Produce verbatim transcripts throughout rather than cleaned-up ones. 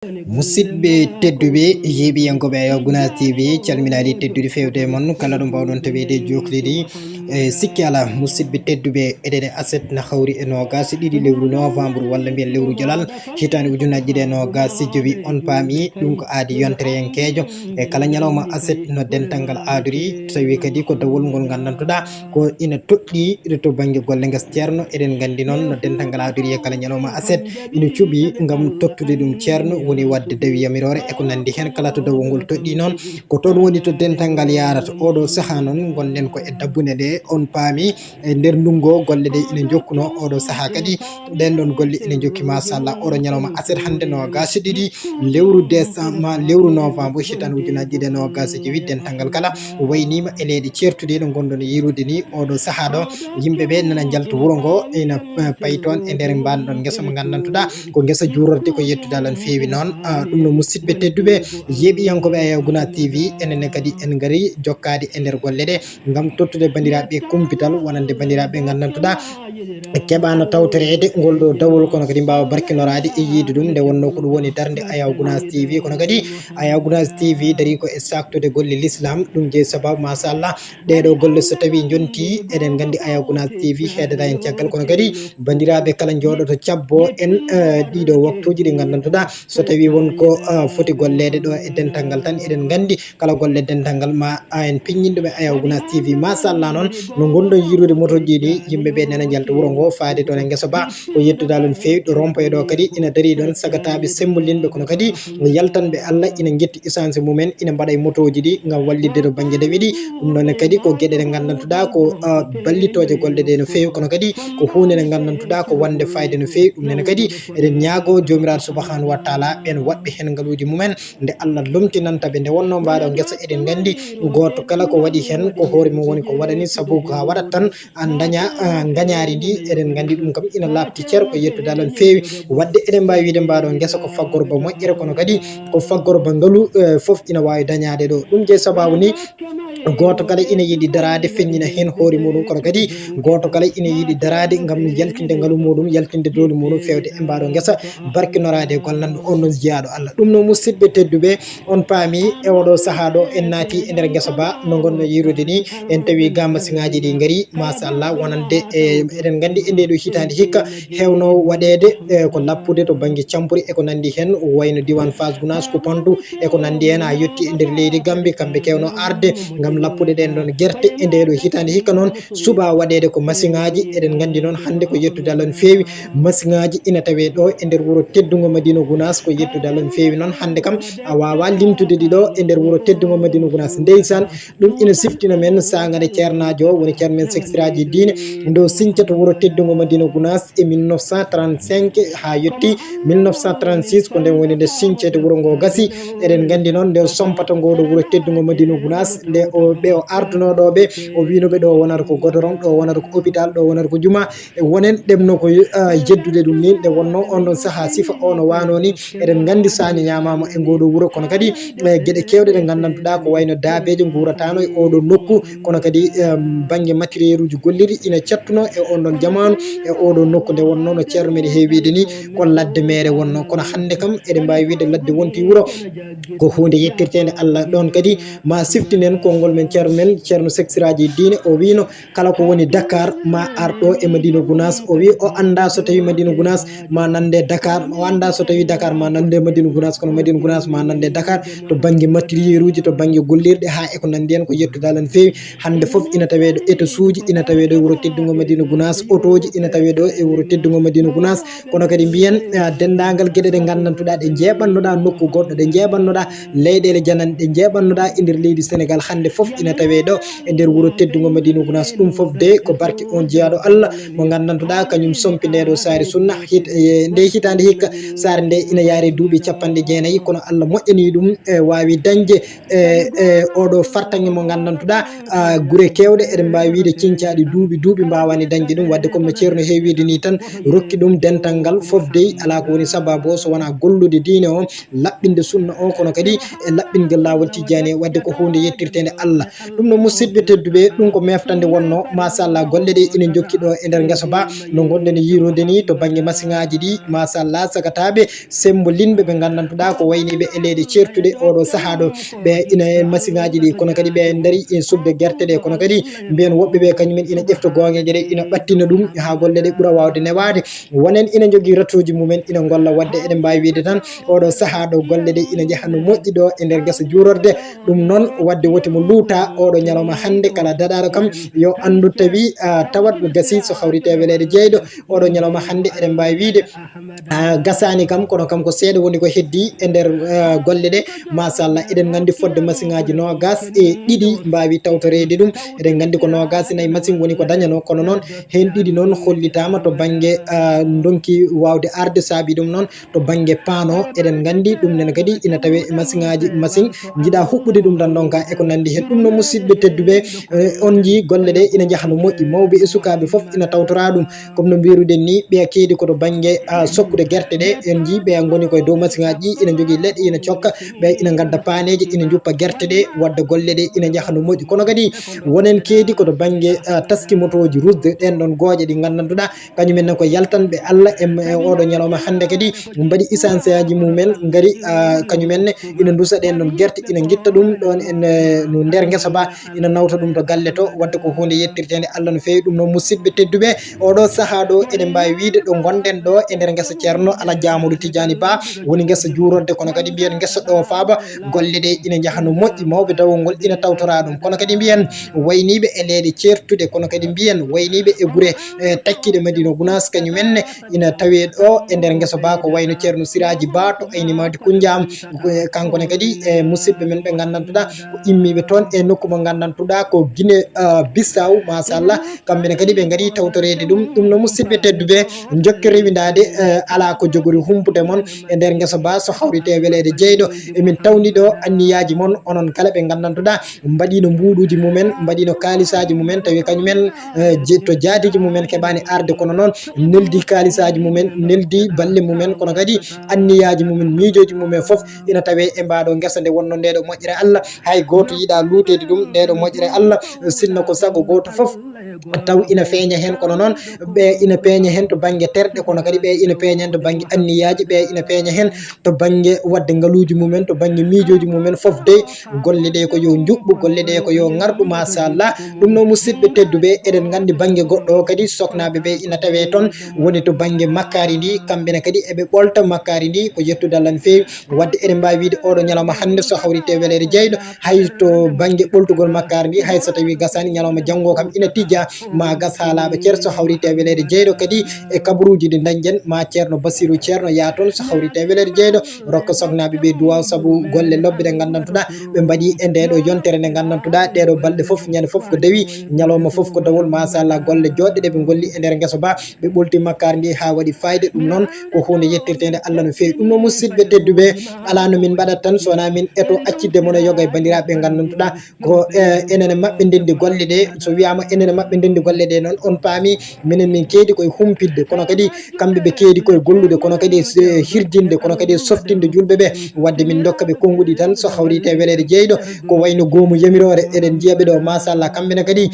Musidɓe tedduɓe, yeeɓiyankooɓe Ayaw Gunaas T V, calminaali tedduɗi feewde e mon, kala ɗo mbaawɗon taweede e jookliɗi. E sikki alaa, musidɓe tedduɓe, eɗen e aset na hawri e noogaas e ɗiɗi lewru novembre, walla mbiyen lewru jolal, hitaande ujunaaji ɗiɗi e noogaas e jowi. On paami, ɗum ko aadi yontereyankeejo. E kala ñalawma aset no dental ngal aadori, tawi kadi ko dawol ngol nganndantuɗaa ko ina toɗɗi to bannge golle ngesa Ceerno. Eɗen nganndi noon no dental ngal aadori e kala ñalawma aset ina cuɓi ngam tottude ɗum Ceerno, woni waɗde dawi yamiroore e ko nanndi heen. Kala to dawol ngol toɗɗi noon, ko toon woni to dental ngal yaarata. Oɗo sahaa noon, ngonɗen ko e dabbune ɗe, on paami, e nder ndunngu o, golle ɗe ina njokkunoo. Oɗo sahaa kadi, ɗeen ɗoon golle ina njokki, machallah. Oɗo ñalawma aset hannde, noogaas e ɗiɗi lewru décembre, lewru novembre, hitaande ujunaaji ɗiɗi e noogaas e jowi, dental ngal kala wayniima e leyɗe ceertuɗe ɗo ngonɗon e yiirude ni. Oɗo sahaa ɗo, yimɓe ɓe nana njalta wuro ngo, ina, eh, payi toon e nder mbaan ɗoon ngesa mo nganndantuɗaa ko ngesa juurorde, ko yettude Allah no feewi noon. Ah, ɗum no musidɓe tedduɓe, yeeɓiyankooɓe Ayaw Gunaas T V, enen ne kadi en ngari jokkaade e nder golle ɗe ngam tottude banndiraaɓe kumpital, wonande banndiraaɓe nganndantuɗaa keɓaano tawtoreede ngol ɗo dawol, kono kadi mbaawa barkinoraade e yiide ɗum, nde wonnoo ko ɗum woni darnde Ayaw Gunaas T V. Kono kadi Ayaw Gunaas T V darii ko e saaktude golle l'islam, ɗum jeyi sababu, machallah, ɗee ɗo golle so tawii njontii, eɗen nganndi Ayaw Gunaas T V heedata heen caggal, kono kadi banndiraaɓe kala njooɗoto cabbo en, eh, ɗii ɗo waktuuji ɗi nganndantuɗaa so tawii won ko, eh, foti golleede ɗo e dental ngal tan, eɗen nganndi kala golle dental ngal ma, ah, en peññin ɗum e Ayaw Gunaas T V. Machallah noon, no ngonɗon yiirude motooji ɗi, yimɓe ɓe nana njalta wuro ngo, faade toon e ngesa ba, ko yettude Allah no feewi. Ɗo rond-point ɗo kadi ina darii ɗoon sagataaɓe sembolinɓe, kono kadi yaltanɓe Allah ina njetti essence mumen, ina mbaɗa e motooji ɗi ngam wallitde to bannge dawi ɗi. Ɗum noon ne kadi ko geɗe ɗe nganndantuɗaa ko, ah, ballitooje golle ɗe no feewi, kono kadi ko huunde nde nganndantuɗaa ko wonde fayda no feewi. Ɗum noon ne kadi eɗen ñaagoo Joomiraaɗo Subhaanahu wa Taala ɓeen waɗɓe heen ngaluuji mumen, nde Allah lomtinanta ɓe. Nde wonnoo mbaa ɗo ngesa, eɗen nganndi gooto kala ko waɗi heen ko hoore mum woni ko waɗani, sabu ko a waɗat tan, a daña, ah, ngañaari ndi. Eɗen nganndi ɗum kam ina laaɓti cer, ko yettude Allah no feewi. Waɗde eɗen mbaawi wiyde mbaa ɗo ngesa ko faggorba moƴƴere, kono kadi ko faggorba ngalu, eh, fof ina waawi dañaade ɗo. Ɗum jeyi sababu ni gooto kala ina yiɗi daraade feññina heen hoore muɗum, kono kadi gooto kala ina yiɗi daraade ngam yaltinde ngalu muɗum, yaltinde doole muɗum, feewde e mbaa ɗo ngesa, barkinoraade e gollanɗo on noon jeyaaɗo Allah. Ɗum noon, musidɓe tedduɓe, on paami e oɗo sahaa ɗo en naati e nder ngesa ba, no ngonno yiirude ni, en tawi ga masiŋaaji ɗi ngari, machallah, wonande e, eɗen nganndi e nde ɗo hitaande hikka, heewno waɗeede, e, ko lappude to bannge campuri e ko nanndi heen, wayno diiwaan Faas, Gunaas, Kupantu e ko nanndi heen, haa yotti e nder leydi Gammbi, kamɓe keewno arde ngam lappude ɗeen ɗoon gerte. E nde ɗo hitaande hikka noon, suɓaa waɗeede ko masiŋaaji. Eɗen nganndi noon, hannde ko yettude Allah no feewi, masiŋaaji ina tawee ɗo e nder wuro teddungo Madina Gunaas, ko yettude Allah no feewi noon. Hannde kam, a waawaa limtude ɗi ɗo e nder wuro teddungo Madina Gunaas. Ndeysaan, ɗum ina siftina men saanga nde ceernaajo o, woni ceerno men, Seksiraaji Diine, nde o siñcata wuro teddungo Madina Gunaas e mille neuf cent trente-cinq haa yotti mille neuf cent trente-six, ko nden woni nde siñceede wuro ngo gasi. Eɗen nganndi noon, nde o sompata ngo ɗo wuro teddungo Madina Gunaas, nde o, ɓe o ardunoo ɗo ɓe, o wiino ɓe, ɗo wonata ko godoron, ɗo wonata ko hôpital, ɗo wonata ko juma. E wonen ɗemno ko, ah, jeddude ɗum ni, nde wonnoo on ɗon sahaa sifa o no waanoo ni. Eɗen nganndi saani ñaamaama e ngoo ɗoo wuro, kono kadi, eh, geɗe keewɗe ɗe nganndantuɗaa ko wayno daabeeje nguurataano e oo ɗoo nokku, kono kadi, em, bannge matériel uji golliri ina cattunoo e on ɗon jamaanu e oo ɗoo nokku. Nde wonnoo no ceerno men heewi wiyde ni, ko ladde meere wonnoo, kono hannde kam eɗen mbaawi wiyde ladde wonti wuro. Ko huunde yettirteende Allah. Ɗoon kadi ma siftinen konngol men ceerno men, ceerno Seksiraaji Diine, o wiino, kala ko woni Dakar ma ar ɗo e Madina Gunaas. O wi o anndaa so tawii Madina Gunaas ma nande Dakar, o anndaa so tawii Dakar ma nande Madina Gunaas, kono Madina Gunaas ma nande Dakar to bannge matériel uji, to bannge gollirɗe, haa e ko nanndi heen, ko yettude Allah no feewi. Hannde fof ina tawee ɗo étage uji, ina tawee ɗo e wuro teddungo Madina Gunaas, otooji ina tawee ɗo e wuro teddungo Madina Gunaas. Kono kadi mbiyen, ah, denndaangal geɗe ɗe nganndantuɗaa ɗe njeeɓannoɗaa nokku goɗɗo, ɗe njeeɓannoɗaa leyɗeele jananɗe, ɗe njeeɓannoɗaa e nder leydi Senegaal, hannde fof ina tawee ɗo e nder wuro teddungo Madina Gunaas. Ɗum fof de ko barke on jeyaaɗo Allah mo nganndantuɗaa kañum sompi ndee ɗo saare sunna. Hit-, e nde hitaande hikka, saare nde ina yaari duuɓi capanɗe jeenayi, kono Allah moƴƴanii ɗum, e waawi dañde e, e oɗo fartaŋŋe mo nganndantuɗaa, ah, gure keewɗe, eɗen mbaawi wiyde ciñcaaɗi duuɓi, duuɓi mbaawaani dañde ɗum. Waɗde comme no ceerno heewi wiyde nii tan, rokki ɗum dental ngal fof dey, alaa ko woni sabaabu o so wonaa gollude diine o, laɓɓinde sunna o, kono kadi e laɓɓingol laawol tijjaani. Waɗde ko huunde yettirteende Allah. Allah. Ɗum no musidɓe tedduɓe, ɗum ko meftande wonno, machallah, golle ɗe ina jokki ɗo e nder ngesa ba, no gonɗen yiirude ni to bannge masiŋaaji ɗi, machallah, sagataaɓe sembolinɓe ɓe nganndantuɗaa ko wayniiɓe e leyɗe ceertuɗe oɗo sahaa ɗo, ɓe ina e masiŋaaji ɗi, kono kadi ɓe ndari e suɓde gerte ɗe, kono kadi mbiyen woɓɓe ɓe kañumen ina ƴefta gooŋeeje ɗe, ina ɓattina ɗum haa golle ɗe ɓura waawde newaade. Wonen ina njogii ratuuji mumen, ina ngolla, waɗde eɗen mbaawi wiyde tan oɗo sahaa ɗo golle ɗe ina njaha no moƴƴi ɗo e nder ngesa juurorde. Ɗum noon, waɗde woti mo luuta oɗo ñalawma hannde, kala daɗaaɗo kam yo anndu tawi, ah, tawat ɗo gasi so hawrite weleede jeyɗo. Oɗo ñalawma hannde eɗen mbaawi wiyde, ah, gasaani kam, kono kam ko seeɗa woni ko heddi e nder, ah, golle ɗe. Machallah, eɗen nganndi fodde masiŋaaji noogas e ɗiɗi mbaawi tawtoreede ɗum. Eɗen nganndi ko noogas e nayi masiŋ woni ko dañanoo, kono noon heen ɗiɗi noon hollitaama to bannge, ah, ndonki waawde arde. Saabi ɗum noon to bannge paano, eɗen nganndi ɗum nene kadi ina tawee e masiŋaaji, masiŋ njiɗa huɓɓude ɗum tan, donc e ko nanndi heen. Ɗum noon, musidɓe tedduɓe, eh, on njii golle ɗe ina njaha no moƴƴi, mawɓe e sukaaɓe fof ina tawtora ɗum. Comme no mbiruɗen ni, ɓeya keedi ko to bannge, ah, sokkude gerte ɗe, en njii ɓeya ngoni koye dow masiŋaaji ɗi, ina njogii leɗɗe, ina cokka, ɓe ina ngadda paaneeje, ina njuppa gerte ɗe, waɗde golle ɗe ina njaha no moƴƴi. Kono kadi wonen keedi ko to bannge, ah, taski motooji, rusde ɗeen ɗoon gooƴe ɗi nganndantuɗaa, kañumen ne ko yaltanɓe Allah e, e oɗo ñalawma hannde kadi mbaɗi essence aji mumen, ngari, ah, kañumen ne ina ndusa ɗeen ɗoon gerte, ina ngitta ɗum ɗoon en, eh, no nder ngesa ba, ina nawta ɗum to galle to, waɗde ko huunde yettirteende Allah no feewi. Ɗum noon, musidɓe tedduɓe, oɗo sahaa ɗo, eɗen mbaawi wiyde ɗo ngonɗen ɗo e nder ngesa Ceerno Alhaji Amadou Tidiani Ba, woni ngesa juurorde, kono kadi mbiyen ngesa ɗo faaba, golle ɗe ina njaha no moƴƴi, mawɓe dawol ngol ina tawtora ɗum, kono kadi mbiyen wayniiɓe e leyɗe ceertuɗe, kono kadi mbiyen wayniiɓe e gure, eh, takkiiɗe Madina Gunaas, kañumen ne ina tawee ɗo e nder ngesa ba, ko wayno Ceerno Siraaji Ba to Ayni Madi Kunjaam, ko, eh, kanko ne kadi e musidɓe men ɓe nganndantuɗaa ko immiiɓe toon e nokku mo nganndantuɗaa ko Guinée, ah, Bissau, machallah, kamɓe ne kadi ɓe ngari tawtoreede ɗum. Ɗum no, musidɓe tedduɓe, njokke rewindaade, eh, alaa ko jogori humpude mon e nder ngesa ba so hawrite weleede jeyɗo. Emin tawni ɗo anniyaaji mon, onon kala ɓe nganndantuɗaa mbaɗiino mbuuɗuuji mumen, mbaɗiino kaalisaaji mumen, tawi kañumen, eh, je-, to jaatiji mumen keɓaani arde, kono noon neldi kaalisaaji mumen, neldi balle mumen, kono kadi anniyaaji mumen, miijooji mumen fof ina tawee e mbaɗo ngesa nde wonno nde ɗo moƴƴere Allah. Hay gooto yiɗa luuteede ɗum nde ɗo moƴƴere Allah, sinno ko sago gooto fof taw ina feeña heen, kono noon ɓe ina peeña heen to bannge terɗe, kono kadi ɓe ina peeña heen to bannge anniyaaji, ɓe ina peeña heen to bannge waɗde ngaluuji mumen, to bannge miijooji mumen fof dey. Golle ɗe ko yo njuɓɓu, golle ɗe ko yo ŋarɗu, machallah. Ɗum noon, musidɓe tedduɓe, eɗen nganndi bannge goɗɗo o kadi, soknaaɓe ɓe ina tawee toon, woni to bannge makkaari ndi, kamɓe ne kadi eɓe ɓolta makkaari ndi, ko yettude Allah no feewi. Waɗde eɗen mbaawi wiyde oɗo ñalawma hannde so hawrite weleede jeyɗo, hay to bannge ɓoltugol makkaari ndi, hay so tawii gasaani, ñalawma janngo kam ina tijja, ma gas haa laaɓa cer. So hawrite weleede jeyɗo kadi e kabaruuji ɗi ndañɗen, ma Ceerno Basiru Ceerno yaa toon, so hawrite weleede jeyɗo rokka soknaaɓe ɓe duwaaw, sabu golle lobbe ɗe nganndantuɗaa ɓe mbaɗi e nde ɗo yontere nde nganndantuɗaa ɗee ɗo balɗe fof, ñande fof ko dawi, ñalawma fof ko dawol, machallah, golle jooɗɗe ɗe ɓe ngolli e nder ngesa ba, ɓe ɓolti makkaari ndi haa waɗi fayida. Ɗum noon ko huunde yettirteende Allah no feewi. Ɗum noon, musidɓe tedduɓe, alaa no min mbaɗat tan so wonaa min eto accitde mon e yoga e banndiraaɓe ɓe nganndantuɗaa ko, eh, enen e maɓɓe ndenndi golle ɗe. So wiyaama enen e maɓɓe ndenndi golle ɗe noon, on paami minen min keedi koye humpitde, kono kadi kamɓe ɓe keedi koye gollude, kono kadi e s-, e hirjinde, kono kadi e softinde juulɓe ɓe. Waɗde min ndokka ɓe konnguɗi tan, so hawrite weleede jeyɗo, ko wayno goomu yamiroore, eɗen njiya ɓe ɗo, machallah, kamɓe ne kadi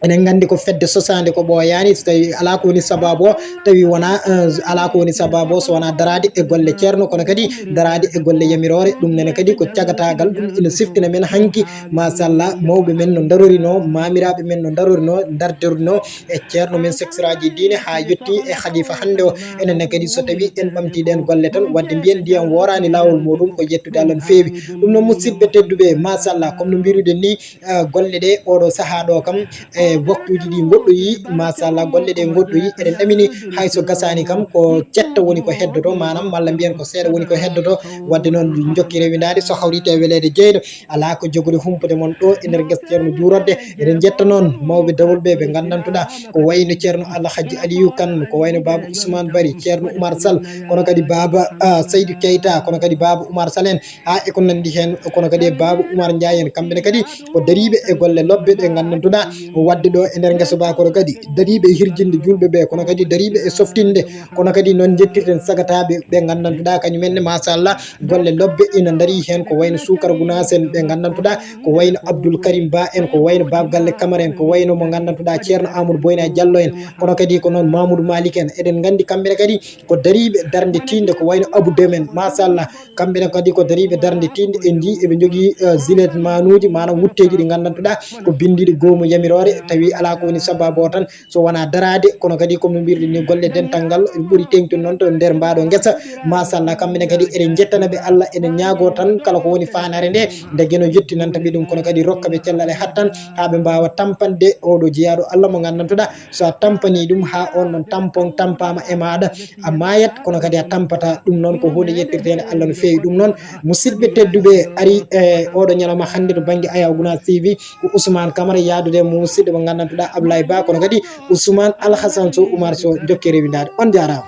enen nganndi ko fedde sosaande ko ɓooyaani, so tawi alaa ko woni sabaabu o, tawi wonaa, eh, alaa ko woni sabaabu o so wonaa daraade e golle Ceerno, kono kadi daraade e golle yamiroore. Ɗum nene kadi ko cagataagal, ɗum ina siftina men hanki, machallah, mawɓe men no ndarorinoo, maamiraaɓe men no ndarorinoo, ndardorinoo e Ceerno men, Seksiraaji Diine, haa yotti e Khalifa hannde o. Enen ne kadi so tawi en ɓamti ɗeen golle tan, waɗde mbiyen ndiyam wooraani laawol muuɗum, ko yettude Allah no feewi. Ɗum noon, musidɓe tedduɓe, machallah, comme no mbiruɗen ni, eh, golle ɗe oɗo sahaa ɗo kam, e waktuuji ɗi ngoɗɗoyi, machallah, golle ɗe ngoɗɗoyi. Eɗen ɗamini hay so gasaani kam ko cetta woni ko heddoto, maanaam, malla mbiyen ko seeɗa woni ko heddoto. Waɗde noon, jokki rewindaade, so hawrite weleede jeyɗo, alaa ko jogori humpude mon ɗo e nder ngesa Ceerno juurorde. Eɗen njetta noon mawɓe dawol ɓe, ɓe nganndantuɗaa ko wayno Ceerno Alhaji Aliyu Kan, ko wayno Baaba Ousmane Bari, Ceerno Oumar Sall, kono kadi Baaba, ah, Seydou Keita, kono kadi Baaba Oumar Sall en, haa e ko nanndi heen, kono kadi e Baaba Oumar Ndiaye en. Kamɓe ne kadi ko dariiɓe e golle lobbe ɗe nganndantuɗaa, waɗde Ɗo e nder ngesa ba kono kadi dariiɓe e hirjinde julɓe ɓe, kono kadi dariiɓe e softinde, kono kadi noon njettirten sagataɓe ɓe nganndantuɗa kañum en ne machallah golle lobbe ina dari heen, ko wayno Sukar Gunaas en ɓe nganndantuɗa, ko wayno Abdoul Karim Ba en, ko wayno Bab Galle Camara en, ko wayno mo nganndantuɗa Ceerno Amadou Boyna Diallo en, kono kadi ko noon Mamoudou Malick en. Eɗen nganndi kamɓe ne kadi ko dariiɓe darnde tiinde, ko wayno Abou Dem en machallah. Kamɓe ne kadi ko dariiɓe darnde tiinde, en njii eɓe njogii gilet manuuji, maanaam wutteeji ɗi nganndantuɗa ko binndiiɗi goomu yamiroore, tawi alaa ko woni sababu o tan so wonaa daraade. Kono kadi ko no mbirɗen ni golle dental ngal ɓuri teeŋtude noon to nder mbaɗo ngesa machallah. Kamɓe ne kadi eɗen njettana ɓe Allah, eɗen ñaago tan kala ko woni faanare nde nde Geno yettinanta ɓe ɗum, kono kadi rokka ɓe cellal e hattan haa ɓe mbaawa tampanɗe oɗo jeyaaɗo Allah mo nganndantuɗa so a tampani ɗum haa on ɗon tampon tampama e maɗa a mayat, kono kadi a tampata. Ɗum noon ko hunde yettirtende Allah no feewi. Ɗum noon musidɓe tedduɓe, ari e oɗo ñalawma hannde to bannge Ayaw Gunaas T V, ko Ousmane Camara yaadude mo musidɗo mo nganndantuɗa Ablaye Ba, kono kadi Ousmane Alhassan Sow Oumar Sow jokke rewindaade. On jaaraama.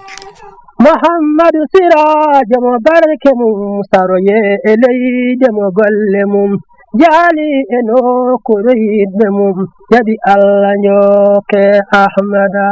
Muhammadu Sirajo mo barke mum saroye e leyde mo golle mum jaali e nokkuure yiɗɓe mum jaɓi Allah jokke Ahmada.